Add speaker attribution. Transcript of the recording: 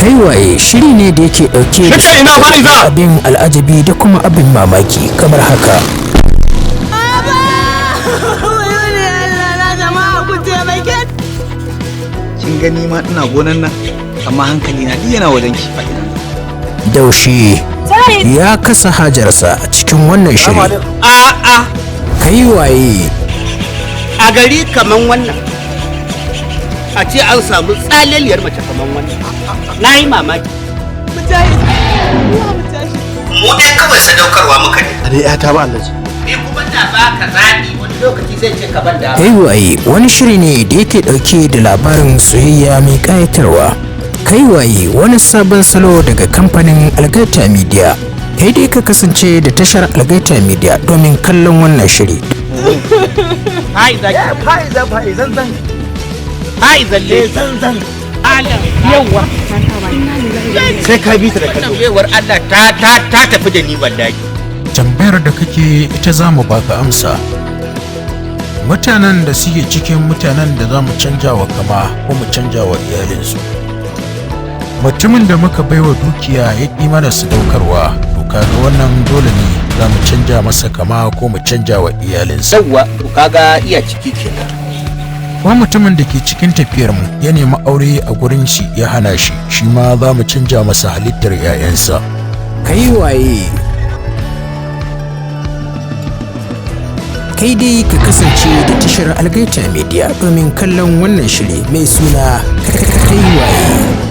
Speaker 1: Kai Waye shiri ne da yake ɗauke da
Speaker 2: Nace ina Fa'iza!
Speaker 1: abin al'ajabi da kuma abin mamaki kamar haka.
Speaker 3: Allah na, jama'a ku taimake.
Speaker 4: Kin gani ma ina gonan nan, amma hankali na duk yana wajen ki, Fa'iza.
Speaker 1: Daushe ya kasa hajarsa a cikin wannan shiri.
Speaker 5: A'a.
Speaker 1: Kai Waye.
Speaker 5: A gari kaman wannan, a ce an samu tsaleliyar mace kaman wannan, na yi mamaki.
Speaker 3: Mu tashi, mu tashi.
Speaker 5: Mu dai kawai sadaukarwa muka ne.
Speaker 4: A dai ta ba Allah.
Speaker 5: Ni kuma na baka zaɓi, wani lokaci zai ce ka ban da.
Speaker 1: Kai Waye wani shiri ne da yake ɗauke da labarin soyayya mai ƙayatarwa. Kai Waye wani sabon salo daga kamfanin Algaita Media. Kai dai ka kasance da tashar Algaita Media domin kallon wannan shiri.
Speaker 5: Fa'iza.
Speaker 4: Fa'iza, fa'izan zan.
Speaker 5: Fa'iza le.
Speaker 4: Zan zan.
Speaker 5: Alam yawa.
Speaker 4: Sai ka bi ta da
Speaker 5: wannan
Speaker 4: kallo.
Speaker 5: Baiwar Allah ta tafi da ni wallahi.
Speaker 1: Tambayar da kake ita za mu baka amsa. Mutanen da suke cikin mutanen da za mu canja wa kama ko mu canja wa iyalinsu. Mutumin da muka baiwa dukiya ya ƙi mana sadaukarwa, to kaga wannan dole ne za mu canja masa kama ko mu canja wa iyalinsa.
Speaker 5: Yawwa, to kaga iya ciki kenan.
Speaker 1: Ko mutumin da ke cikin tafiyarmu ya nemi aure a gurin shi ya hana shi, shi ma za mu canja masa halittar 'ya'yansa. Kai Waye. Kai dai ka kasance da tashar Algaita Media domin kallon wannan shiri mai suna Kai Waye.